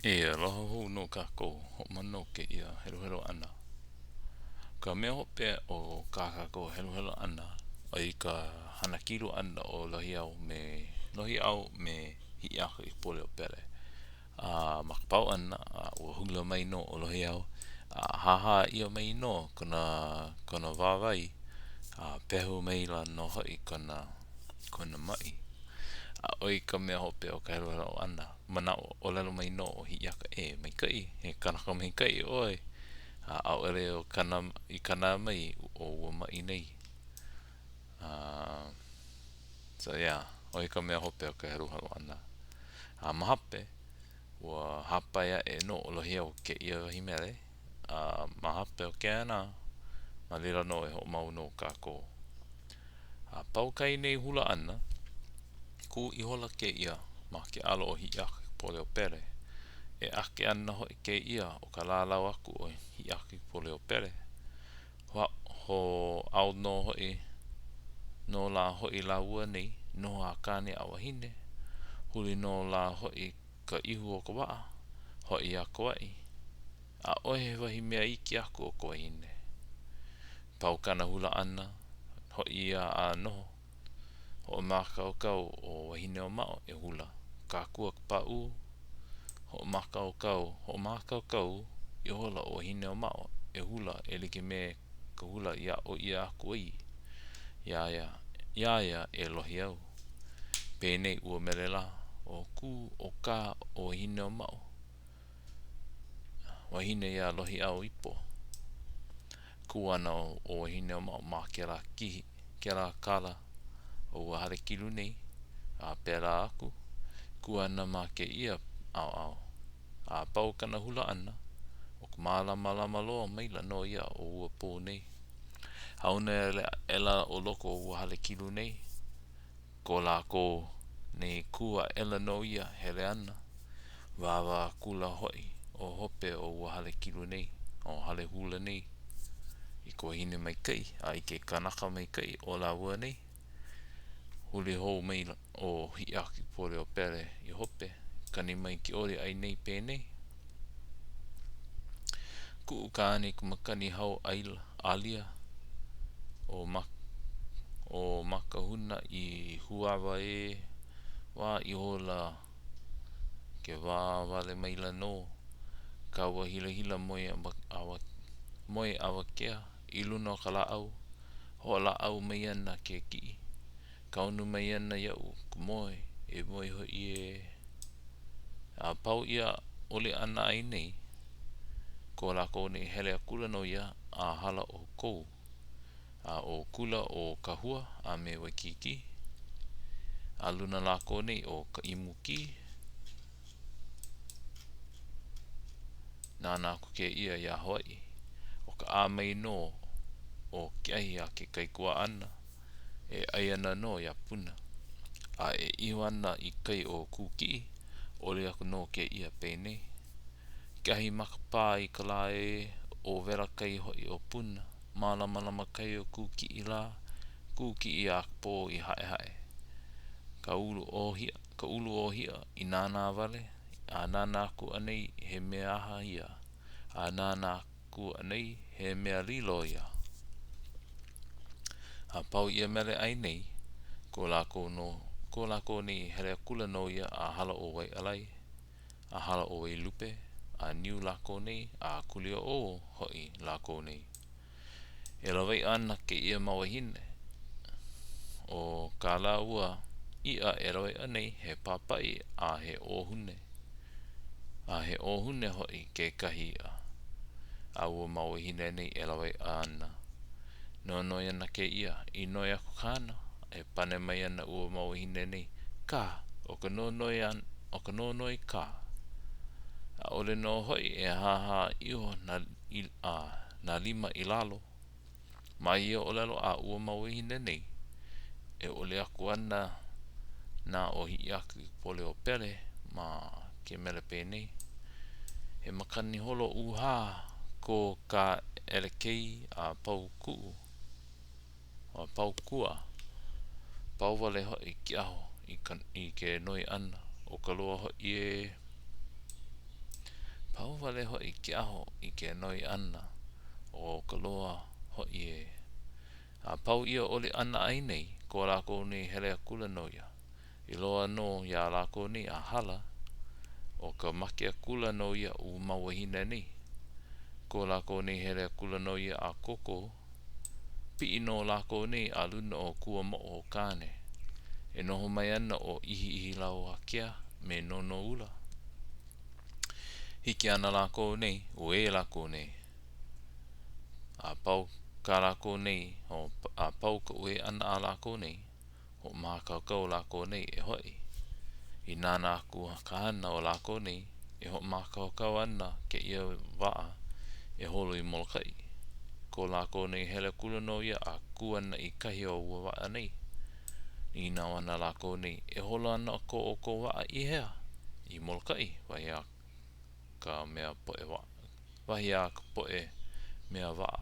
E aloha hou nō kākou, hoʻomana no kēia heluhelu ʻana. Ka mea hope o kā kākou heluhelu ʻana, ʻo ia ka hana kilu ʻana o Lohiau me Lohiʻau me Hiʻiakaikapoliopele. A ma ka pau ʻana, a ua hula mai nō ʻo Lohiau, a hāhā ʻia mai nō kona kona wāwae, a pehu maila nō hoʻi kona kona maʻi. A ʻo ia ka mea hope o ka heluhelu ʻana. Manaʻo, ʻōlelo mai nō ʻo Hiʻiaka, E maikaʻi, he kanaka maikaʻi ʻoe, a ʻaʻole o kana, i kana mai o ua maʻi nei. Uh, so yeah, ʻo ia ka mea hope o ka heluhelu ʻana. A ma hope, ua hāpai aʻe nō ʻo Lohiau i kēia wahi mele, a ma hope o kēnā, ma laila nō e hoʻomau no kākou. A pau kā nei hula ʻana, kū ihola kēia ma ke alo o Hiʻiakaikapoliopele. E ake ana hoʻi kēia ʻo ka lālau aku o Hiʻiakaikapoliopele. Hoʻāo nō hoʻi nō lā hoʻi lāua nei, noho a kāne a wahine. Huli nō lā hoʻi ka ihu o ka waʻa, hoʻi iā Kauaʻi. ʻAʻohe wahi mea iki aku o ka wahine. Pau kāna hula ʻana, hoʻi ia a noho. Hoʻomākaukau ʻo Wahineʻōmaʻo e hula. Kākua ka pāʻū. Hoʻomākaukau, hoʻomākaukau ihola ʻo Wahineʻōmaʻo e hula e like me ka hula i aʻo ʻia aku ai iā ia, iā ia e Lohiau. Penei ua mele lā, ʻO kū, ʻo kā, ʻo Wahineʻōmaʻo. Wahine iā Lohiʻau ipo. Kū ana ʻo Wahineʻōmaʻo ma kēlā kihi, kēlā kala o ua hale kilu nei, a pēlā aku, kū ana ma kēia ʻaoʻao. A pau kāna hula ʻana, ʻo ka mālamalama loa maila nō ia o ua pō nei. Hāuna aʻela ʻo loko o ua hale kilu nei. Ko lākou nei kū aʻela nō ia, hele ana. Wāwā akula hoʻi ʻo hope o ua hale kilu nei, o hale hula nei, i ka wahine maikaʻi a i ke kanaka maikaʻi o lāua nei. Huli hou maila ʻo Hiʻiakaikapoliopele i hope, kani mai ke oli ʻai nei penei. Kuʻu kāne i ka makani hau ʻaila, ʻālia, ʻo ʻo Makahuna i Huawa ē, wā ihola ke wā wale maila nō ka ua hilahila moe awa, moe awakea i luna o ka lāʻau, hoʻolāʻau mai ana ke kiʻi. Kaunu mai ana iaʻu ka moe, e moe hoʻi ē. A pau ia oli ʻana ai nei, ko lākou nei hele akula nō ia a hala ʻo Kou, a ʻo kula ʻo Kahua a me Waikīkī, a luna lākou nei o Kaʻimukī. Nānā aku kēia iā Hawaiʻi, ʻo ka ʻā mai nō o ke ahi a ke kaikuaʻana, e ʻai ana nō iā Puna. A e iho ana i kai o Kūkiʻi, ʻoli aku nō kēia penei. Ke ahi makapā i ka lā ē, ʻo wela kai hoʻi o Puna, mālamalama kai o Kūkiʻi lā, Kūkiʻi a ka pō i Haʻehaʻe. Ka ulu ʻōhiʻa, ka ulu ʻōhiʻa i nānā wale, a nānā aku anei he mea aha ia, a nānā aku anei he mea lilo ia. A pau ia mele ʻai nei, ko lākou nō, ko lākou nei hele akula nō ia a hala ʻo Waiʻalae, a hala ʻo Wailupe, a niu lākou nei, a Kuliaʻō hoʻi lākou nei. E lawaiʻa ana kēia mau wāhine. ʻO kā lāua iʻa e lawaiʻa nei he pāpaʻi a he ʻōhune. A he ʻōhune hoʻi kekahi iʻa a ua mau wāhine nei e lawaiʻa ana. Nonoi ana kēia, i noi aku kāna, e pane mai ana ua mau wāhine nei, Kā, ʻo ka nonoi ʻo ka nonoi kā. ʻAʻole nō hoʻi e hāhā iho nā, nā lima i lalo. Ma ia ʻōlelo a ua mau wāhine nei, e ʻoli aku ana nā ʻo Hiʻiakaikapoliopele ma ke mele penei, He makani holo ʻūhā ko Kāʻelekei a pau kuʻu, a pau kua, pau wale hoʻi ke aho i ka, i ke noi ʻana, ʻo ka loa hoʻi ē. wale hoʻi ke aho i ke noi ʻana, ʻo ka loa hoʻi ē. A pau ia oli ʻana aʻe nei, ko lākou nei hele akula nō ia. I loa nō iā lākou nei a hala, ʻo ka make akula nō ia o ua mau wāhine nei. Ko lākou nei hele akula nō ia a koko, piʻi nō lākou nei a luna o Kuamoʻo o Kāne. E noho mai ana ʻo ʻIhiʻihilauakea me Nonoʻula. Hiki ana lākou nei, uē lākou nei. A pau kā lākou nei, a pau ka uē ʻana a lākou nei, Hoʻomākaukau lākou nei e hoʻi. I nānā aku ka hana o lākou nei, e hoʻomākaukau ana kēia waʻa e holo i Molokaʻi. Ko lākou nei hele akula nō ia a kū ana i kahi o ua waʻa nei. Nīnau ana lākou nei, E holo ana ko ʻoukou waʻa i hea? I Molokaʻi, wahi a ka mea poʻe waʻa, wahi a ka poʻe mea waʻa.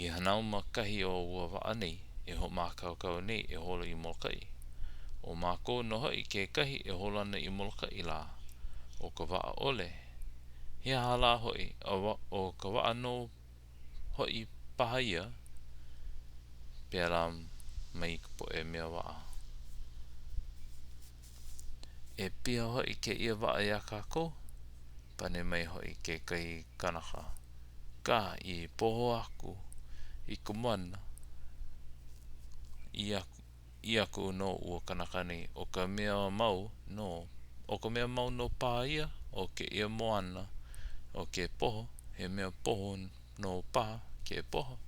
I Hanauma kahi o ua waʻa nei e hoʻomākaukau nei e holo i Molokaʻi. ʻO mākou nō hoʻi kekahi e holo ana i Molokaʻi lā, ʻo ka waʻa ʻole. He aha lā hoʻi, ʻo ka waʻa nō hoʻi paha ia? Pēlā mai ka poʻe mea waʻa. E piha hoʻi kēia waʻa iā kākou? Pane mai hoʻi kekahi kanaka. Kā, i pohō aku i ka moana, ʻī aku, ʻī aku nō ua kanaka nei, ʻo ka mea mau nō, ʻo ka mea mau nō paha ia o kēia moana ʻo ke poho, he mea poho nō paha ke poho.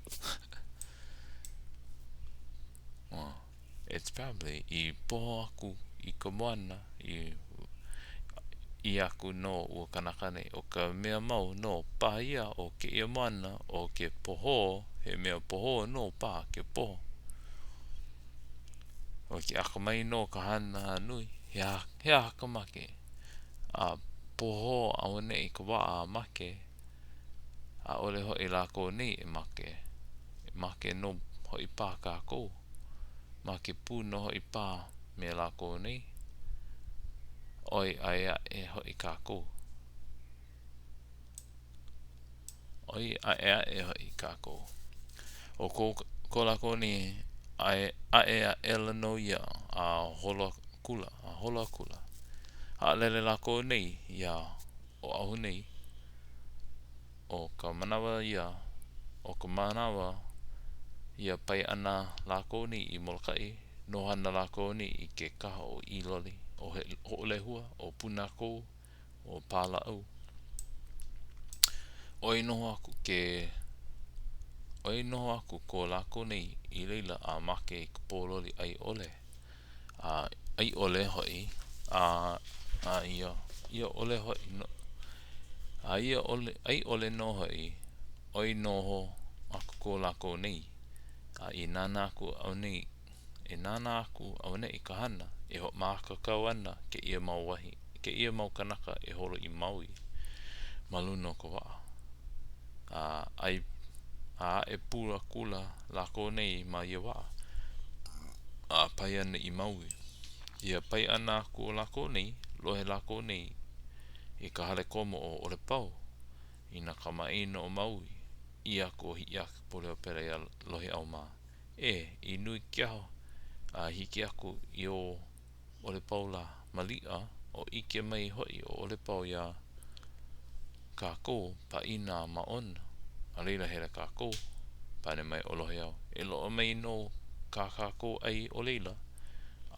It's probably i poho aku i ka moana, i ʻī aku nō ua kanaka nei, ʻo ka mea mau nō paha ia o kēia moana, ʻo ke pohō, he mea pohō nō paha ke poho. ʻO ke akamai nō ka hana a nui, he aha, he aha ka make? A pohō auaneʻi ka waʻa a make, ʻaʻole hoʻi lākou nei e make. E make nō hoʻi paha kākou. Make pū nō hoʻi paha me lākou nei. ʻOi ʻai aʻe hoʻi kākou. ʻOi ʻaʻe aʻe hoʻi kākou. ʻO ko, ko lākou nei ʻae, ʻaʻe aʻela nō ia a holo akula, a holo akula. Haʻalele lākou nei iā Oʻahu nei. ʻO ka manawa ia, ʻo ka manawa ia pae ana lākou nei i Molokaʻi, noho ana lākou nei i ke kaha o ʻĪloli, ʻo Hoʻolehua, ʻo Punakou, ʻo Pālāʻau. ʻOi noho aku ke ʻOi noho aku ko lākou nei i laila a make i ka pōloli ʻai ʻole. A ʻai ʻole hoʻi, a a ia ia ʻole hoʻi no a ia ʻole ʻai ʻole nō hoʻi, ʻoi noho aku ko lākou nei, a i nānā aku auaneʻi i nānā aku auaneʻi ka hana, e hoʻomākaukau ana kēia mau wahi, kēia mau kanaka e holo i Maui ma luna o ka waʻa. A ʻai a aʻe pū akula lākou nei ma ia waʻa, a pae ana i Maui. Ia pae ʻana aku o lākou nei, lohe lākou nei i ka hale komo o ʻOlepau i nā kamaʻāina o Maui, ʻī aku ʻo Hiʻiakaikapoliopele iā Lohiʻau mā, E, i nui ke aho a hiki aku i o ʻOlepau lā, maliʻa o ʻike mai hoʻi ʻo ʻOlepau iā kākou pāʻina a māʻona, a laila hele kākou. Pane mai ʻo Lohiʻau, E loaʻa mai nō kā kākou ʻai o laila.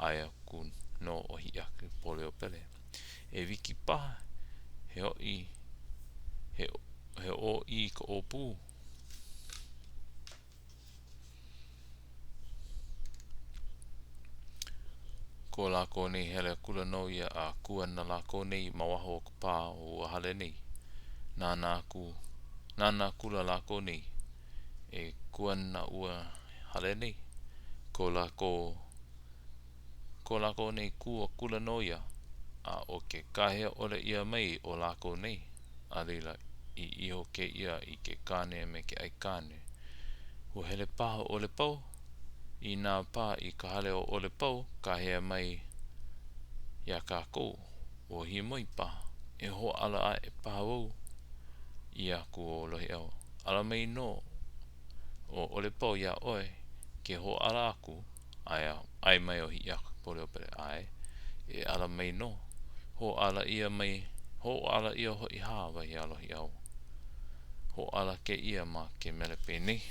ʻAe aku nō ʻo Hiʻiakaikapoliopele, E wiki paha, he oʻi, he, he ʻōʻī ka ʻōpū. Ko lākou nei hele akula nō ia a kū ana lākou nei ma waho o ka pā o ua hale nei. Nānā aku, nānā akula lākou nei, e kū ana ua hale nei. Ko lākou, ko lākou nei kū akula nō ia, a ʻo ke kāhea ʻole ʻia mai o lākou nei, a laila, ʻī iho kēia i ke kāne me ke aikāne, Ua hele paha ʻo ʻOlepau? Inā paha i ka hale o ʻOlepau, kāhea mai iā kākou, ua hiamoe paha. E hōʻala aʻe paha wau? ʻĪ aku ʻo Lohiʻau, Ala mai nō ʻo ʻOlepau iā ʻoe, ke hōʻala aku, ʻae mai ʻo Hiʻiakaikapoliopele, ʻAe, e ala mai nō. Hōʻala ʻia mai, hōʻala ʻia hoʻi hā, wahi a Lohiʻau. Hōʻala kēia ma ke mele penei.